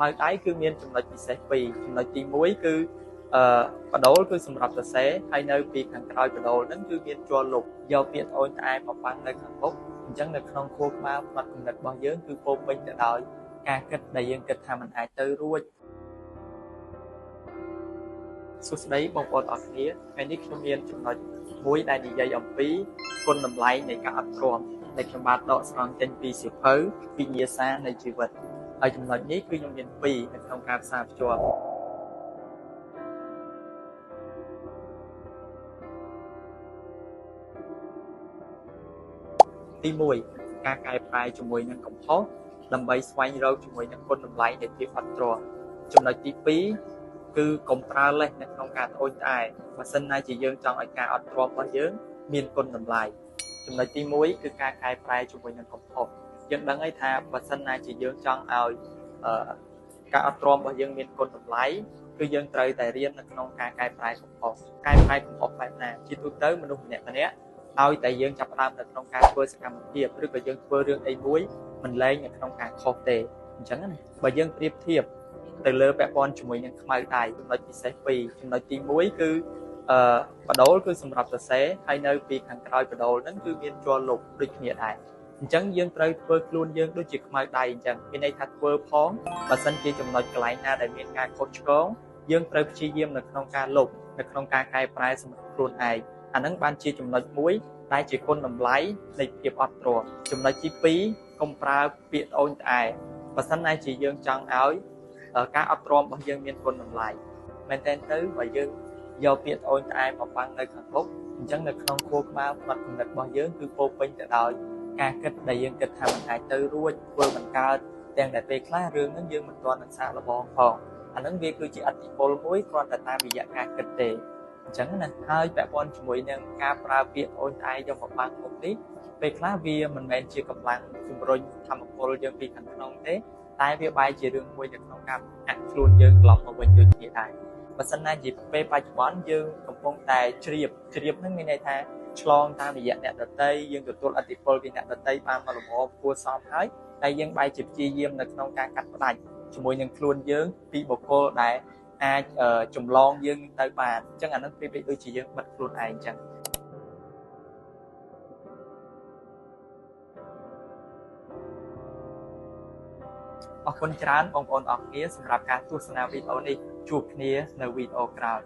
ខ្មៅដៃគឺមានចំណុចពិសេសពីរចំណុចទី1គឺបដូលគឺសម្រាប់សរសេរហើយនៅពីខាងក្រោយបដូលហ្នឹងគឺមានជ័រលុបយកពាក្យត្អូញត្អែមកបាំងនៅខាងមុខអញ្ចឹងនៅក្នុងខួរក្បាលផ្នត់គំនិតរបស់យើងគឺពោពេញទៅដោយការគិតដែលយើងគិតថាมันអាចទៅរួចសួស្តីបងប្អូនអរគ្នាថ្ងៃនេះខ្ញុំមានចំណុចមួយដែលនិយាយអំពីគុណតម្លៃនៃការអត់ទ្រាំដែលខ្ញុំបាទដកស្រង់ចេញពីសៀវភៅវិញ្ញាសានៃជីវិតហើយចំណុចនេះគឺខ្ញុំមានពីរនៅក្នុងការផ្សារភ្ជាប់ទី1ការកែប្រែជាមួយនឹងកំហុសដើម្បីស្វែងរកជាមួយនឹងគុណតម្លៃនៃភាពអត់ទ្រាំចំណុចទី2គឺកុំប្រើលេសនៅក្នុងការត្អូញត្អែបើសិនណាជាយើងចង់ឲ្យការអត់ទ្រាំរបស់យើងមានគុណតម្លៃចំណុចទី1គឺការកែប្រែជាមួយនឹងកំហុសយើងដឹងហើយថាបើសិនណាជាយើងចង់ឲ្យការអត់ទ្រាំរបស់យើងមានគុណតម្លៃគឺយើងត្រូវតែរៀននៅក្នុងការកែប្រែកំហុសកែប្រែកំហុសបែបណាជាទូទៅមនុស្សម្នាក់ៗឲ្យតែយើងចាប់ផ្ដើមនៅក្នុងការធ្វើសកម្មភាពឬក៏យើងធ្វើរឿងអីមួយមិនលែងនៅក្នុងការខុសទេអញ្ចឹងណាបើយើងប្រៀបធៀបទៅលើពាក់ព័ន្ធជាមួយនឹងខ្មៅដៃចំណុចពិសេសពីរចំណុចទី1គឺបដូលគឺសម្រាប់សរសេរហើយនៅពីខាងក្រោយបដូលហ្នឹងគឺមានជ័រលុបដូចគ្នាដែរអញ្ចឹងយើងត្រូវធ្វើខ្លួនយើងដូចជាខ្មៅដៃអញ្ចឹងមានន័យថាធ្វើផងបើសិនជាចំណុចកន្លែងណាដែលមានការខុសឆ្គងយើងត្រូវព្យាយាមនៅក្នុងការលុបនៅក្នុងការកែប្រែសម្រាប់ខ្លួនឯងអាហ្នឹងបានជាចំណុចមួយដែលជាគុណតម្លៃនៃភាពអត់ទ្រាំចំណុចទី2កុំប្រើពាក្យត្អូញត្អែបើសិនណាជាយើងចង់ឲ្យការអត់ទ្រាំរបស់យើងមានគុណតម្លៃមែនតើទៅបើយើងយកពាក្យត្អូញត្អែមកបាំងនៅខាងមុខអញ្ចឹងនៅក្នុងខួរក្បាលផ្នត់គំនិតរបស់យើងគឺពោពេញទៅដោយការគិតដែលយើងគិតថាมันអាចទៅរួចធ្វើមិនកើតទាំងដែលពេលខ្លះរឿងហ្នឹងយើងមិនទាន់នឹងសាកល្បងផងអាហ្នឹងវាគឺជាឥទ្ធិពលមួយគ្រាន់តែតាមរយៈការគិតទេអញ្ចឹងណាហើយពាក់ព័ន្ធជាមួយនឹងការប្រើពាក្យត្អូញត្អែយកមកបាំងមុខនេះពេលខ្លះវាមិនមែនជាកម្លាំងជំរុញធម្មពលយើងពីខាងក្នុងទេតែវាបែរជារឿងមួយនៅក្នុងការអាក់ខ្លួនយើងត្រឡប់មកវិញដូចគ្នាដែរបើសិនណាជាពេលបច្ចុប្បន្នយើងកំពុងតែជ្រាបហ្នឹងមានន័យថាឆ្លងតាមរយៈអ្នកដទៃយើងទទួលឥទ្ធិពលពីអ្នកដទៃបានមកលម្អគួរសមហើយតែយើងបែរជាព្យាយាមនៅក្នុងការកាត់ផ្ដាច់ជាមួយនឹងខ្លួនយើងពីបុគ្គលដែលអាចចម្លងយើងទៅបានអញ្ចឹងអានឹងប្រៀបដូចជាយើងបិទខ្លួនឯងអញ្ចឹងអរគុណច្រើនបងប្អូនអរគ្នាសម្រាប់ការទស្សនាវីដេអូនេះជួបគ្នានៅវីដេអូក្រោយ